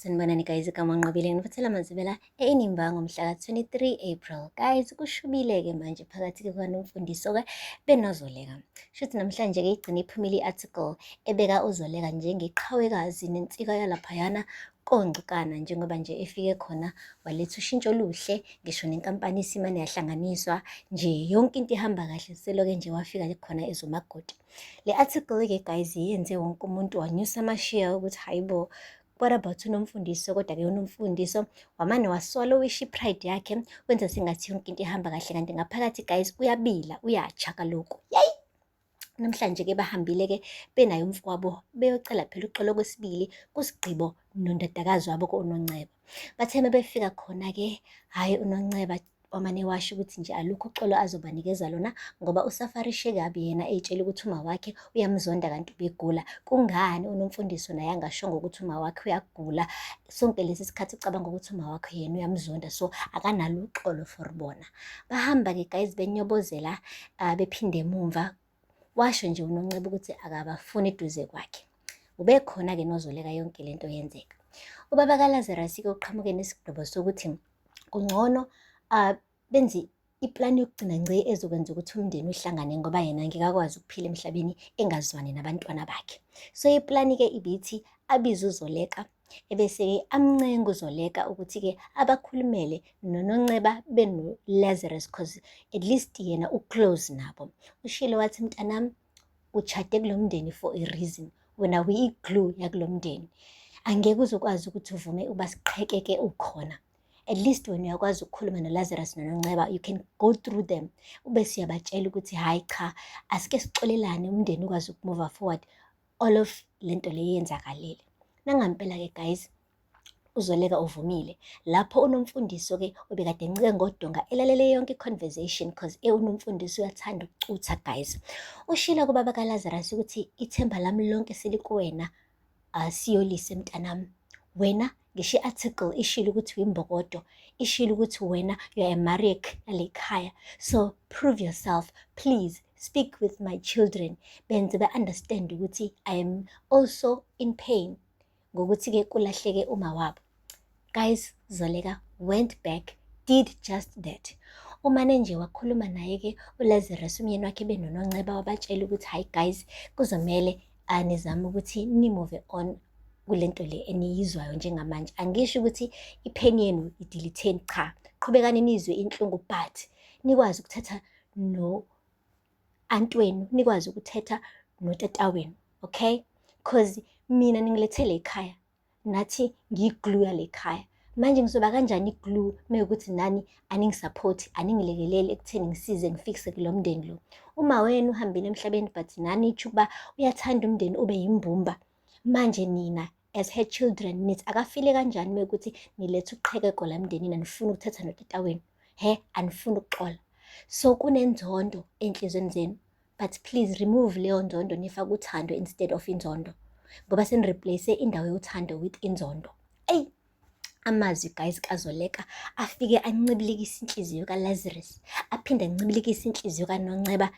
Sanibonani guys, igama Nqobile, ngifuthela Mazibela e-Inimba ngomhla ka-23 April. Guys, kushubile-ke manje phakathi kukaNomfundiso-ke benoZoleka. Shuthi namhlanje-ke igcine iphumile i-article ebeka uZoleka njengeqhawekazi nensika yalaphayana koNgcukana, njengoba nje efike khona waletha ushintsho oluhle, ngisho nenkampani isimane yahlanganiswa nje, yonke into ihamba kahle seloke nje wafika khona ezomakoti. Le article-ke guys yenze wonke umuntu wanyusa amashiya ukuthi hayibo, what about uNomfundiso? Kodwa-ke uNomfundiso wamane waswallowisha i-pride yakhe, wenza sengathi yonke into ihamba kahle, kanti ngaphakathi guys uyabila, uyatsha kaloku. Yayi! Namhlanje-ke bahambile-ke benaye umfowabo beyocela phela uxolo kwesibili kuSigqibo nondodakazi wabo uNonceba. Bathe mebefika khona-ke, hhayi, uNonceba wamane washo ukuthi nje alukho uxolo azobanikeza lona ngoba usafarishe kabi yena ey'tshela ukuthi uma wakhe uyamzonda kanti ubegula. Kungani uNomfundiso naye angashongo ukuthi uma wakhe uyagula? Sonke lesi sikhathi ucabanga ukuthi uma wakhe yena uyamzonda, so akanalo uxolo for bona. Bahamba-ke guys benyobozela, bephinde emumva. Washo nje uNonceba ukuthi akabafuni eduze kwakhe. Ubekhona-ke noZoleka yonke lento yenzeka. Ubaba kaLazarus-ke uqhamuke nesigqibo sokuthi kungcono benze iplani yokugcina ngci ezokwenza ukuthi umndeni uhlangane, ngoba yena ngeke akwazi ukuphila emhlabeni engazwani nabantwana bakhe. So iplani-ke ibithi abize uZoleka, ebese-ke amncenga uZoleka ukuthi-ke abakhulumele noNonceba beno-Lazarus, cause at least yena u-close nabo. Ushilo wathi, mntanami, utshade kulo mndeni for a reason, wena uyi-glue yakulo mndeni, angeke uzokwazi ukuthi uvume uba siqhekeke ukhona. At least wena uyakwazi ukukhuluma noLazarus noNonceba, you can go through them, ubese uyabatshela ukuthi hhayi cha, asike sixolelane, umndeni ukwazi uku-move forward all of lento le yenzakalile. Nangampela-ke guys, uZoleka uvumile. Lapho uNomfundiso-ke obekade encike ngodonga elalele yonke i-conversation, cause uNomfundiso uyathanda ukucutha guys. Ushilo kubaba kaLazarus ukuthi ithemba lami lonke selikuwena, Siyolise mntanami. Wena ngisho i-article ishilo ukuthi uyimbokodo, ishilo ukuthi wena you are a marek yale khaya. So prove yourself, please speak with my children. Benze ba-understand ukuthi I am also in pain ngokuthi-ke kulahleke uma wabo. Guys, Zoleka went back, did just that. Umane nje wakhuluma naye-ke uLazarus umyeni wakhe benoNonceba, wabatshela ukuthi hayi guys, kuzomele nizame ukuthi ni-move on kulento le eniyizwayo njengamanje. Angisho ukuthi i-pain yenu i-delete-eni, cha, qhubekani nizwe inhlungu, but nikwazi ukuthatha no anti wenu, nikwazi ukuthetha notata wenu, okay? Cause mina ningilethele ekhaya, nathi ngiyi-glue yale khaya. Manje ngizoba kanjani i-glue mewukuthi nani aningi-support, aningilekeleli ekutheni ngisize ngifikise kulo mndeni lo? Uma wenu uhambile emhlabeni, but nani itsho ukuba uyathanda umndeni ube yimbumba. Manje nina as her children nithi akafile kanjani mekuthi niletha uqhekeko la emndenini, anifuni ukuthetha notata wenu, he, anifuni ukuxola? So kunenzondo ey'nhliziyweni zenu, but please remove leyo nzondo, nifake uthando instead of inzondo, ngoba seni-replace indawo yothando with inzondo. Eyi, amazwi guys kaZoleka afike ancibilikisa inhliziyo kaLazarus, aphinde ancibilikisa inhliziyo kaNonceba,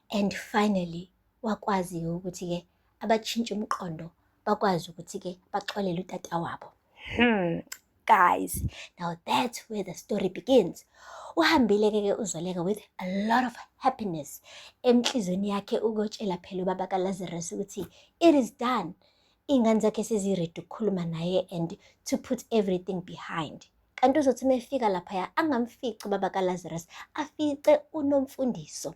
and finally wakwazi-ke ukuthi-ke abatshintshe umqondo, bakwazi ukuthi-ke baxolele utata wabo. Guys, now that's where the story begins. Uhambile-ke ke uZoleka with a lot of happiness enhliziyweni yakhe ukuyotshela phela ubaba kaLazarus ukuthi it is done, iy'ngane zakhe sezi-ready ukukhuluma naye and to put everything behind. Kanti uzothi uma efika laphaya angamfici ubaba kaLazarus, afice uNomfundiso.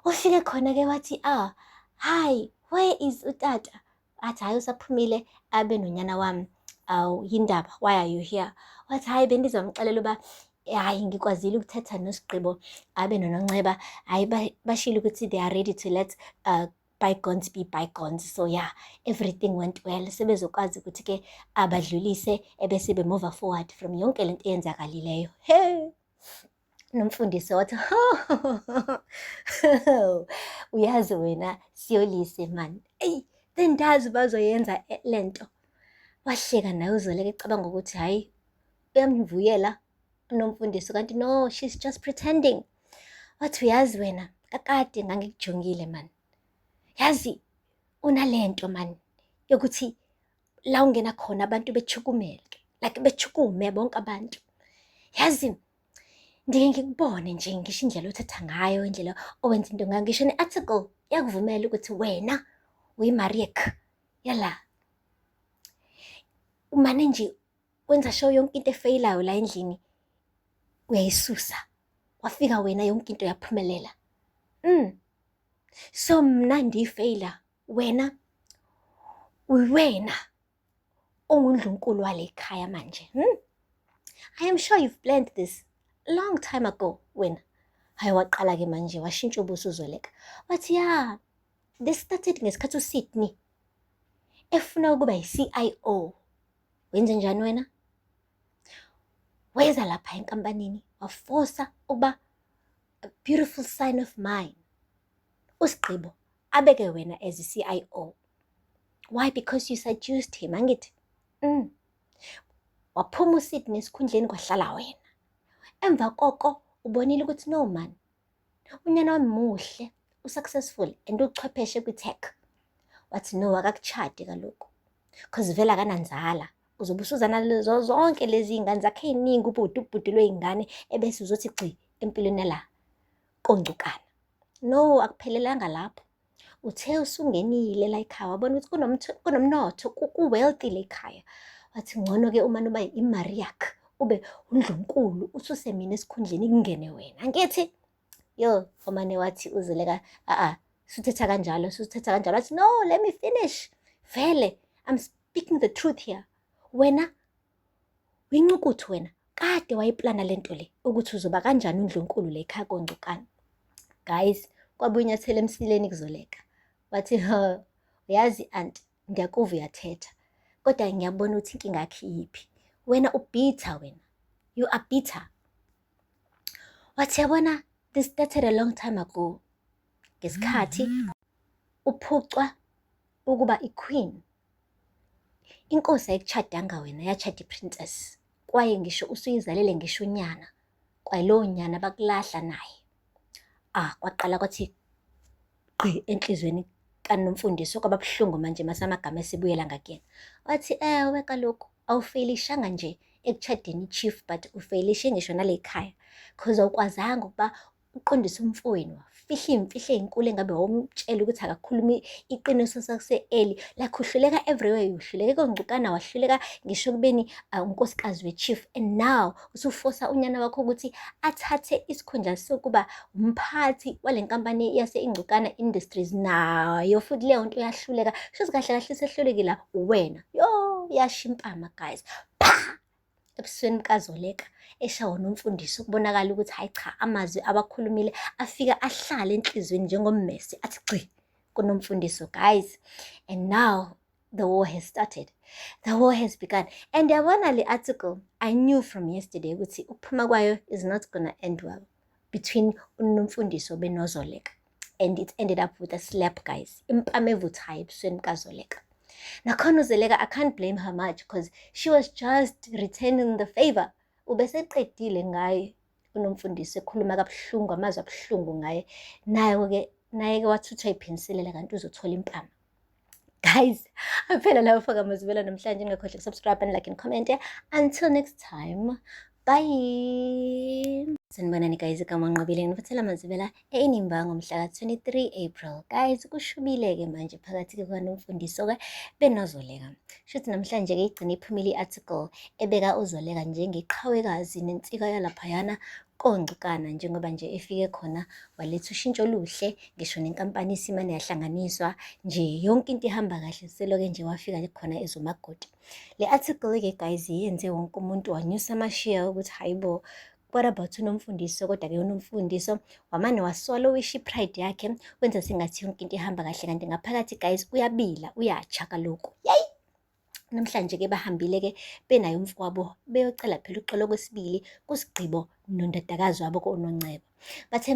Ufike khona-ke wathi, ah, hi, where is utata? Athi, hhayi, usaphumile abe nonyana wami. Awu, yindaba, why are you here? Wathi, hhayi, bendizomxelela uba hhayi, ngikwazile ukuthetha noSigqibo abe noNonceba, hhayi, bashilo ukuthi they are ready to let bygones be bygones. So yeah, everything went well, sebezokwazi ukuthi-ke abadlulise ebese be-move forward from yonke lento eyenzakalileyo. He, Nomfundisi wathi, uyazi wena Siyolise man, eyi, bendazi bazoyenza lento. Wahleka naye uZoleka ecabanga ukuthi hhayi, uyamvuyela uNomfundiso, kanti no, she's just pretending. Wathi, uyazi wena, kakade ngangikujongile man, yazi unalento man yokuthi La ungena khona abantu bechukumeke, like bechukume bonke abantu. Yazi ndike ngikubone nje, ngisho indlela othatha ngayo, indlela owenza into ngayo, ngisho ne-article iyakuvumela ukuthi wena uyi-Mariek yala. Umane nje wenza sure yonke into efeyilayo la endlini uyayisusa. Wafika wena, yonke into yaphumelela. So mna ndiyifeyila, wena uwena ongundlunkulu wale khaya manje. I am sure you've planned this long time ago wena. Hayi, waqala-ke manje washintsha ubuso uZoleka. Wathi, "Ya, this started ngesikhathi uSydney efuna ukuba yi-CIO. Wenze njani wena? Weza lapha enkampanini, wafosa ukuba a beautiful son of mine, uSigqibo, abeke wena as i-CIO. Why? Because you seduced him, angithi? Waphuma uSydney esikhundleni, kwahlala wena. Emva koko ubonile ukuthi no man, unyana wami muhle, u-successful and uchwepheshe kwi-tech. Wathi no, akakuchade kaloku, 'cause vele akananzala. Uzobe usuza nalezo zonke lezi iy'ngane zakhe ey'ningi, ubhuti ubhuti lwey'ngane, ebese uzothi gci empilweni yala koNgcukana. No, akuphelelanga lapho. Uthe usungenile la ekhaya, wabona ukuthi kunomnotho, ku-wealthy la ekhaya. Wathi ngcono-ke umane uba i-Mariak, ube undlunkulu, ususe mina esikhundleni, kungene wena. Angithi? Yo, wamane wathi uZoleka, a-a, suthetha kanjalo, suthetha kanjalo. Wathi, "No, let me finish. Vele, I'm speaking the truth here. Wena, uyincukuthu wena. Kade wayiplana lento le, ukuthi uzoba kanjani undlunkulu la ekhaya koNgcukana." Guys, kwabuya inyathelo emsileni kuZoleka. Wathi, "Ha, uyazi anti, ngiyakuva uyathetha, kodwa ngiyabona ukuthi inkinga yakho iyiphi. Wena u-bitter wena. You are bitter." Wathi, "Yabona, this started a long time ago. Ngesikhathi uphucwa ukuba i-queen. Inkosi ayikuchadanga wena, yachada i-princess. Kwaye ngisho usuyizalele ngisho unyana. Kwaye lowo nyana bakulahla naye." Ah, kwaqala kwathi gqi enhliziyweni kaNomfundiso, kwaba buhlungu manje mase amagama esebuyela ngakuyena. Wathi, "Ewe kaloku awufeyilishanga nje ekuchadeni i-chief, but ufeyilishe ngisho nale khaya. 'Cause awukwazanga ukuba uqondise umfowenu, wafihla iy'mfihlo ey'nkulu engabe wawumtshela ukuthi akakhulumi iqiniso sakuse-early. Like uhluleka everywhere, uhluleke koNgcukana, wahluleka ngisho ekubeni unkosikazi we-chief, and now usufosa unyana wakho ukuthi athathe isikhundla sokuba umphathi wale nkampani yase-Ingcukana Industries, nayo futhi leyo nto uyahluleka. Shuthi kahle kahle sehlulekile la uwena." Yo, yasho impama guys. Pha! Ebusweni bukaZoleka eshawa noMfundisi, ukubonakala ukuthi hayi cha, amazwi awakhulumile afika ahlala enhliziyweni njengommese, athi gci kuNomfundiso guys. And now the war has started. The war has begun. And yabona le article, I knew from yesterday ukuthi ukuphuma kwayo is not gonna end well between uNomfundiso benoZoleka. And it ended up with a slap, guys. Impama evuthayo ebusweni bukaZoleka. Nakhona uZoleka, I can't blame her much because she was just returning the favor. Ubeseqedile ngaye uNomfundiso, ekhuluma kabuhlungu, amazwi abuhlungu ngaye. Naye-ke naye-ke wathuthwa iphindiselela, kanti uzothola impama. Guys, aphela lapho kamazibela namhlanje. Ningakhohlwa uku-subscribe and like and comment. Until next time, bye. Sanibonani guys, igama Nqobile, ngifuthela Mazibela eNimba ngomhla ka-23 April. Guys, kushubile-ke manje phakathi kukaNomfundiso-ke benoZoleka. Shuthi namhlanje-ke igcine iphumile i-article ebeka uZoleka njengeqhawekazi nensika yalaphayana koNgcukana, njengoba nje efike khona waletha ushintsho oluhle, ngisho nenkampani isimane yahlanganiswa nje, yonke into ihamba kahle seloke nje wafika khona ezomakoti. Le article-ke guys yenze wonke umuntu wanyusa amashiya ukuthi hayibo, what about uNomfundiso? Kodwa-ke uNomfundiso wamane waswallowisha i-pride yakhe, wenza sengathi yonke into ihamba kahle, kanti ngaphakathi guys uyabila, uyatsha kaloku. Yayi! Namhlanje-ke bahambile-ke benaye umfowabo beyocela phela uxolo kwesibili kuSigqibo nondodakazi wabo koNoncebo. Bathe